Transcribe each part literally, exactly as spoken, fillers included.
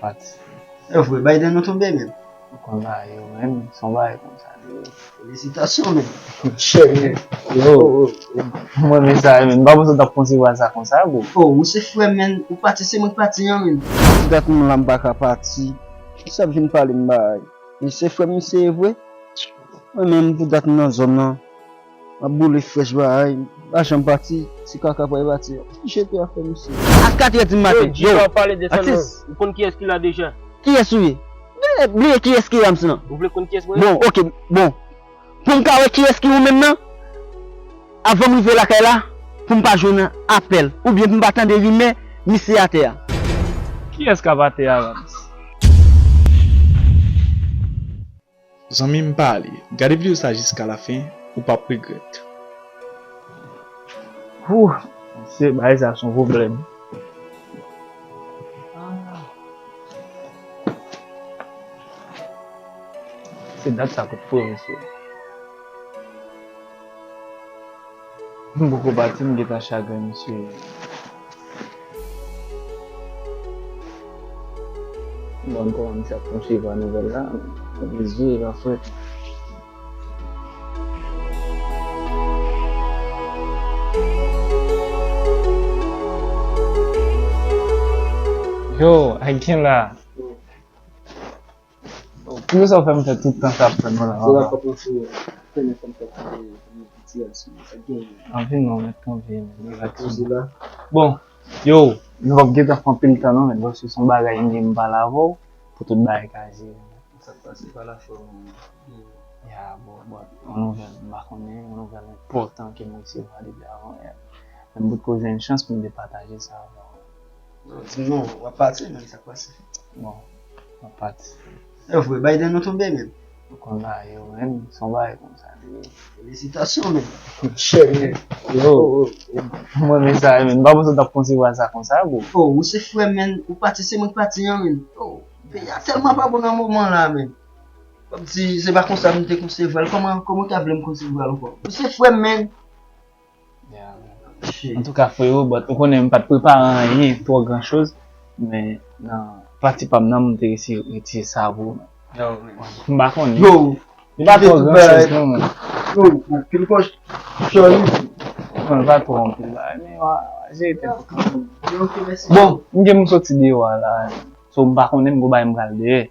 Pati. E vre, Biden nou tonbe menm. Ou konn bagay yo menm, se yon bagay konsa li ye. Felisitasyon menm. Chè menm. Yo, mwen renmen sa menm. M pa panse w t ap konsevwa sa konsa, bro. Oh, ou se frè m menm, ou pati se mwen k pati an menm. Dat m la m pa ka pati. Sa vin pale m bagay. Li se frè m misye ye vre. Mwen menm pou dat m nan zòn nan. M ap boule frèch bagay. M pa janm pati. Se kaka pou al pati. Jete afè misye. A katrè di maten. Yo, yo, Junior, pale de sa non. Atis. Ou konn kiyès ki la deja? Kiyès ou ye? Bliye, bliye kiyès ki Rams nan. Ou vle konn kiyès mwen ye? Bon, ok, bon. Pou m ka wè kiyès ki ou menm nan, avan m rive lakay la, pou m pa jwenn apèl, oubyen pou m pa tande rimè, misye atè a. Kiyès k ap atè a, Rams? Zanmi m, pale. Gade videyo sa jiska lafen, ou p ap regrèt. Hoo, mesye, bagay sa se yon pwoblèm. Se dat sa kout fre, mesye. M poko pati, m gentan chagren, mesye. Bon, kòman misye ap konsevwa nouvèl la? Mwen bezwen la frè. Yo, Akin la. Poukisa w fè m fè tout tan sa ap tann ou la? Se la papa? Kòmanse, konnen fò m fè pale, konnen piti a sou sa gen. Anvi non, mèt anvi, men. Bon, yo, nou p ap gentan fè anpil tan non, men paske se yon bagay m gen m pale avè w, pou tout bagay ka jere. Sa k pase pa la fòm? Ya, bon, bon, yon nouvèl, m pa konnen, yon nouvèl enpòtan ke m resevwa depi avan yè. Men m potko jwenn chans pou m te pataje sa avè w. Non, di m non, w ap pati, men sa k pase? Bon, m ap pati. E vre, Biden nou tonbe menm. Ou konn bagay yo menm, se yon bagay konsa li ye. Felisitasyon menm. Chè menm. Yo, mwen renmen sa menm. M pa panse w t ap konsevwa sa konsa, bro. Oh, ou se frè m menm, ou pati se mwen k pati an menm. Oh, peyi a tèlman pa bon nan moman la menm. W ap di se pa konsa m te konsevwa l, kòman, kòman w ta vle m konsevwa l ankò? Ou se frè m menm. Yeah, man. Shit. Antouka, frero, but ou konnen m pa t prepare anyen twò gran choz, men nan pati pa m nan, m te resi retire sa pou ou, man. Yo, man. M pa konnen. Yo, li pa twò gran choz non, man. Yo, anpil pòch. Sorry. Non, li pa twò anpil bagay, men w a, w a jere tèt ou kanmenm. Yo, ok, mèsi. Bon, m gen pou m soti deyò a la. So, m pa konnen, m gon bagay m pral dèyè.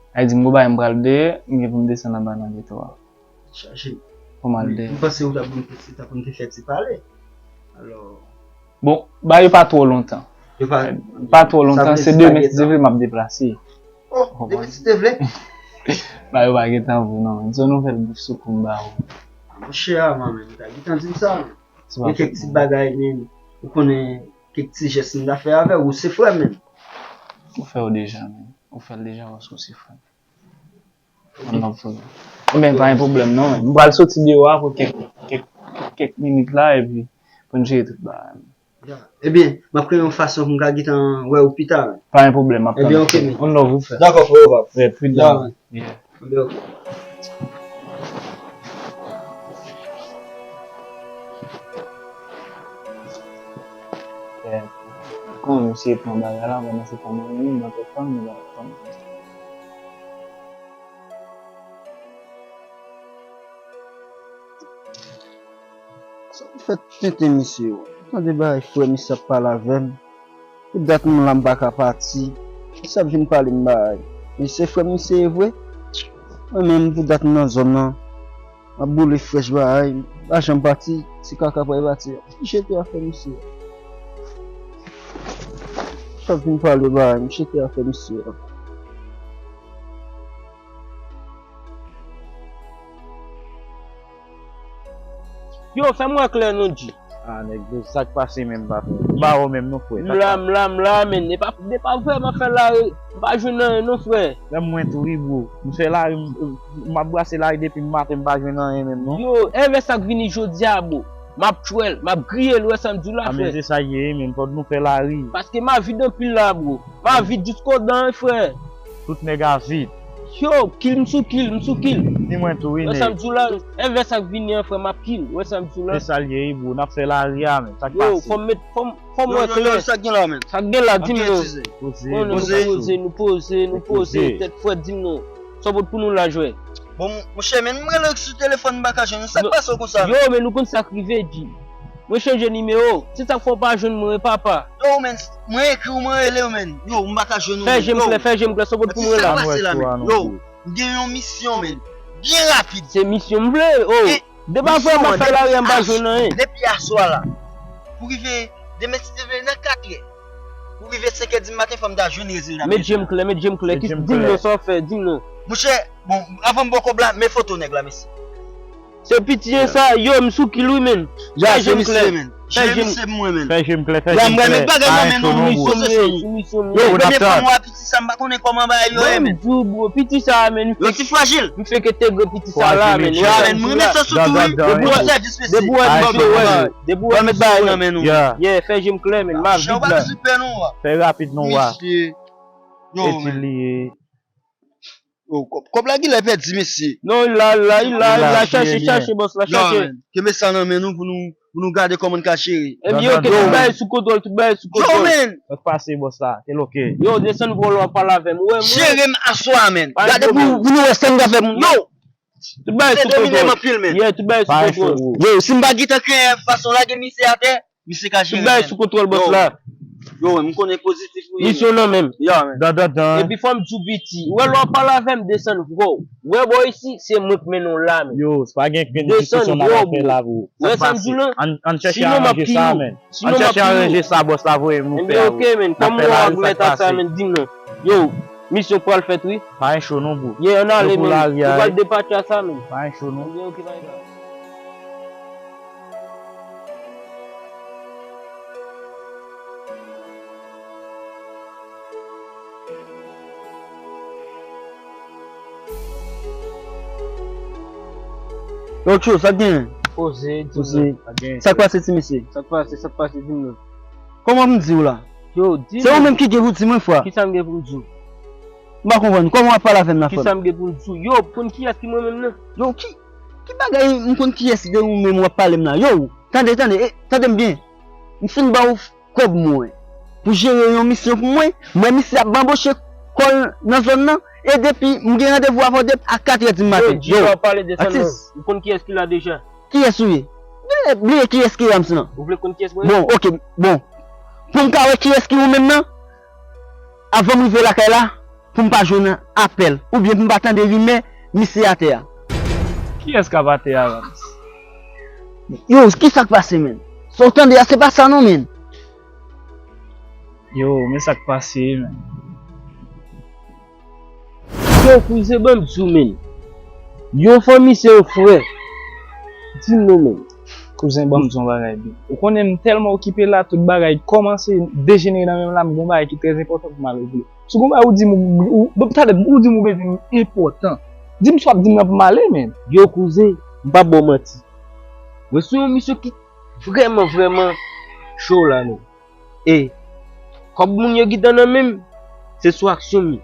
Sa vle di, m gon bagay m pral dèyè, m gen pou m desann anba nan geto a. Chaje. Pou m al dèyè. M panse ou t ap konn te, t ap konn te fè ti pale. Alò. Bon, bagay yo pa twò lontan. Yo pa, pa twò lontan, se demen, si Dye vle, m ap deplase. Oh, demen, si Dye vle. Bagay yo pa gentan vo non, men. Se yon nouvèl bouf sou kou m ba ou. Monchè, a, man, men, ou ta gentan di m sa, men. Gen kèk ti bagay, men, ou konnen kèk ti jès m ta fè avè w, ou se frè m, men. Ou fè yo deja, men. Ou fè l deja, paske ou se frè m. Ann nan fou. Ebyen, pa gen pwoblèm non. M pral soti deyò a pou kèk, kèk, kèk minit la, epi pou n jere tout bagay. Ya. Ebyen, m ap kreye yon fason pou m ka gentan wè w pita. Pa gen pwoblèm, m ap tann. Ebyen, ok, men. One love, ou frè. Dakò, frè, w ap. Red, free. Ya, man. Yeah. Ebyen, ok. Kòman misye pran bagay la, pandan se tan mwen menm nan tèt pa m, mwen pa konprann. Sa pou fè tenten misye yo. Tande bagay frè misye ap pale avè m. Pou dat m la m pa ka pati. Sa ap vin pale m bagay. Misye frè misye ye vre. Mwen menm pou dat m nan zòn nan. M ap boule frèch bagay, m pa janm pati, se kaka pou al pati. Jete afè misye. Chak jou m pale bagay, m jete afè misye. Yo, fè m wè klè non, G. Ah, nèg yo, sa k pase menm, patwon? M pa wè w menm non, frè. M la, m la, m la, men. E pa, e pa vrèman fè lari. M pa jwenn anyen non, frè. Menm mwen tou, wi, bro. M fè lari, m, m ap brase lari depi maten, m pa jwenn anyen menm non. Yo, envè sa k vini jodi a, bro. M ap tchwè l, m ap griye l, ou wè sa m di w la, frè. A, men se sa k ye, wi, men fòk nou fè lari. Paske m avid anpil la, bro. M avid jiskodan, wi, frè. Tout nèg avid. Yo, kill, m sou kill, m sou kill. Ni mwen tou, wi, wè sa m di w la, envès ak vini an, frè, m ap kill. Wè sa m di w la. Se sa l ye, wi, bro. N ap fè lari a, men. Sa k pase? Yo, fò m met, fò m, fò m wè klè. Yo, yo, yo, sa k gen la, men? Sa k gen la, di m non. Poze, nou poze, nou poze, nou poze. Tèt frèt, di m non. Sa w pot pou nou la, jwè? Bon, monchè, men m rele w sou telefòn, m pa ka jwenn ou. Sa k pase w konsa, men? Yo, men nou konn sa k rive, G. Mwen chanje nimewo. Se sa k fè w pa jwenn mwen, papa. Yo, men, mwen ekri w, mwen rele w, men. Yo, m pa ka jwenn ou, men. Fè je m klè, fè je m klè, sa w pot pou mwen la. Sa k pase la, men? Yo, m gen yon misyon, men. Byen rapid. Se misyon m vle, oh. Depi aswè m ap fè lari a, m pa jwenn anyen. Depi aswè la. Pou rive demen, si Dye vle, nan katrè. Pou rive senkè di maten, fò m ta jwenn rezilta. Met je m klè, met je m klè. Di m non, sa w fè, di m non. Monchè, bon, avan m ba w kòb la, men foto nèg la, mesye. Se piti jan sa, yo, m sou kill wi, men. Fè je m klè. Fè je m klè, fè je m klè. Ya, m renmen bagay nan men nou, misyon m ye, sou misyon m ye. Yo, premye fwa m wè piti sa, m pa konnen kòman bagay yo ye, men. Bon, di w, bro, piti sa, men. Yo ti frajil. M fenk entegre piti sa la, men. Ya, men, m renmen sa sou tou, wi. Bon sèvis, mesye. Depi w wè misyon, wè. Depi w wè misyon, wè. Yeah, fè je m klè, men. M ap vit la. Fè rapid non, wa. Mesye. Yo, men. Yo, kòb, kòb la genlè pèdi, mesye. Non, l la, l la, l la, l la, chache, chache, bòs la, chache. Yo, men, kenbe sa nan men nou pou nou, pou nou gade kòman n ka jere. Ebyen, ok, tout bagay sou kontwòl, tout bagay sou kontwòl. Yo, men. Sa k pase, bòs la? Te loke. Yo, desann vòlò a, pale avè m. Ou wè, mwen. Jere m aswè a, men. Gade pou, pou nou wè sa n ka fè moun. Yo. Tout bagay sou kontwòl. Yo, tout bagay sou kontwòl. Yo, si m pa gentan kreye fason lage misye atè, misye ka jere, men. Tout bagay sou kontwòl, bòs la. Yo, m konnen pozitif ou ye, men. Misyon nan men m. Ya, men. Dan, dan, dan. Epi fò m di w piti. Ou wè lè w ap pale avè m, desann vwa w. Ou wè bò isi, se mwen k mennen w la, men. Yo, se pa gen, gen diskisyon n ap fè la, bro. Ou wè sa m di w lan? Ann, ann chèche aranje sa, men. Ann chèche aranje sa, bòs la voye m nou fè a, bro. Ebyen, ok, men. Kòm ou wè w ap mèt ak sa, men, di m non. Yo, misyon pral fèt, wi. Pa gen cho non, bro. Ye, ann ale, men. Nou pral depatche a sa, men. Pa gen cho non. Ebyen, ok, pa gen cho. Yo, Tcho, sa k genyen? Poze, di m non. Sa k pase, ti mesye? Sa k pase, sa k pase, di m non. Kòman pou m di w la? Yo, di m. Se ou menm ki gen pou di mwen, frè. Kisa m gen pou m di w? M pa konprann. Kòman w ap pale avè m la, frè m? Kisa m gen pou m di w? Yo, pou konn kiyès ki mwen menm nan? Yo, ki, ki bagay m konn kiyès ki de ou menm w ap pale m la? Yo, tande, tande, e, tande m byen. M fin ba w kòb mwen pou jere yon misyon pou mwen. M wè misye ap banboche kò l nan zòn nan. E depi m gen randevou avè w depi a katrè di maten. Yo, G, w ap pale de sa non. Atis. M konn kiyès ki la deja. Kiyès ou ye? Bliye, bliye kiyès ki Rams lan. Ou vle konn kiyès mwen ye? Bon, ok, bon. Pou m ka wè kiyès ki ou menm nan, avan m rive lakay la, pou m pa jwenn apèl, oubyen pou m pa tande rimè misye atè a. Kiyès k ap atè a, Rams? Yo, kisa k pase, menn? Sa w tande a, se pa sa non, menn. Yo, men sa k pase, menn. Yo, kouzen, ban m di w, menn. Yon fanmi se yon frè. Di m non, menn. Kouzen, ban m di w yon bagay byen. Ou konnen m tèlman okipe la, tout bagay kòmanse dejenere nan men m la, m gon bagay ki trè enpòtan pou m al regle. Si w gon bagay ou di m, ou, ou, talè, ou di m ou bezwen m enpòtan. Di m sa w ap di m nan pou m ale, menn. Yo, kouzen, m p ap ba w manti. Mwen sou yon misyon ki vrèman, vrèman cho la, menn. E kòb moun yo gentan nan men m, se sou aksyon m ye.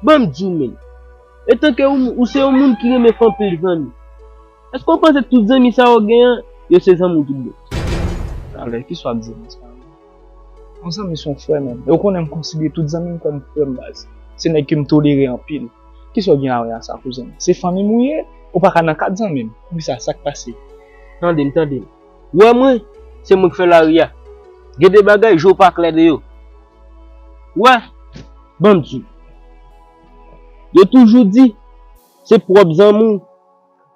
Ban m di w, menn. Etanke ou, ou se yon moun ki renmen fè anpil zanmi, èske w panse tout zanmi sa yo gen an, yo se zanmi w tout bon? Talè, kisa w ap di m konsa? Yon zanmi se yon frè, menn. E w konnen m konsidere tout zanmi m kòm frè m, baz. Se nèg ke m tolere anpil. Kisa w gen a wè a sa, kouzen? Se fanmi m ou ye, ou pa ka nan kad zanmi m. Poukisa, sa k pase? Tande m, tande m. Ou wè mwen, se mwen k fè lari a. Gen de bagay, je w pa klè de yo. Ou wè, ban m di w. Yo toujou di, se pwòp zanmi w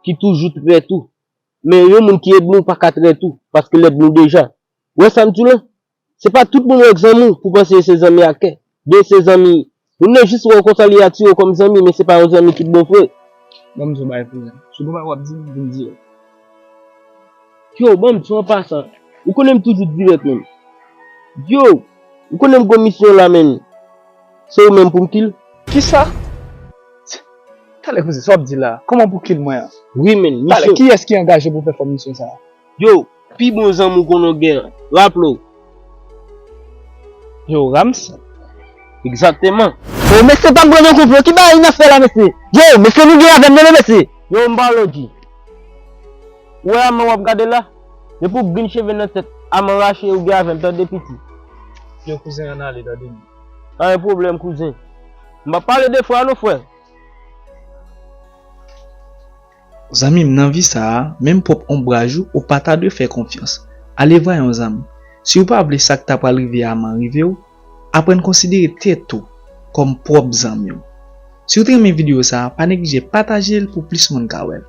ki toujou trèt ou. Men yon moun ki èdmi w pa ka trèt ou, paske l èdmi w deja. Ou wè sa m di w lan? Se pa tout moun w wè k zanmi w pou w panse se zanmi a kè. Gen se zanmi, moun nan jis wè w konsa li atire w kòm zanmi, men se pa yon zanmi tout bon vre. Ban m di w bagay, kouzen. Si w gon bagay w ap di m, di m dirèk. Yo, ban m di w an pasan. Ou konnen m toujou dirèk, menn. Yo, ou konnen m gon misyon la, menn. Se ou menm pou m kill. Kisa? Talè, kouzen, sa w ap di la? Kòman pou kill mwen an? Wi, menn, misyon. Talè, kiyès ki angaje pou fè fò misyon sa a? Yo, pi bon zanmi w konnen w gen an. Raple w. Yo, Rams? Egzakteman. Yo, mesye, pa m pran nan konplo. Ki bagay n ap fè la, mesye? Yo, mesye, nou gen avè m, non, mesye. Yo, m pale w di. Ou wè aman w ap gade la? Depi w grenn cheve nan tèt, aman rache ou gen avè l, tande piti. Yo, kouzen an ale, tande m. Pa gen pwoblèm, kouzen. M p ap pale de frè a non, frè. Zanmi m, nan vi sa a, menm pwòp onbraj ou, ou pa ta dwe fè konfyans. Ale vwa yon zanmi. Si w pa vle sa k ta pral rive aman rive w, aprann konsidere tèt ou kòm pwòp zanmi w. Si w te renmen videyo sa a, pa neglije pataje l pou plis moun ka wè l.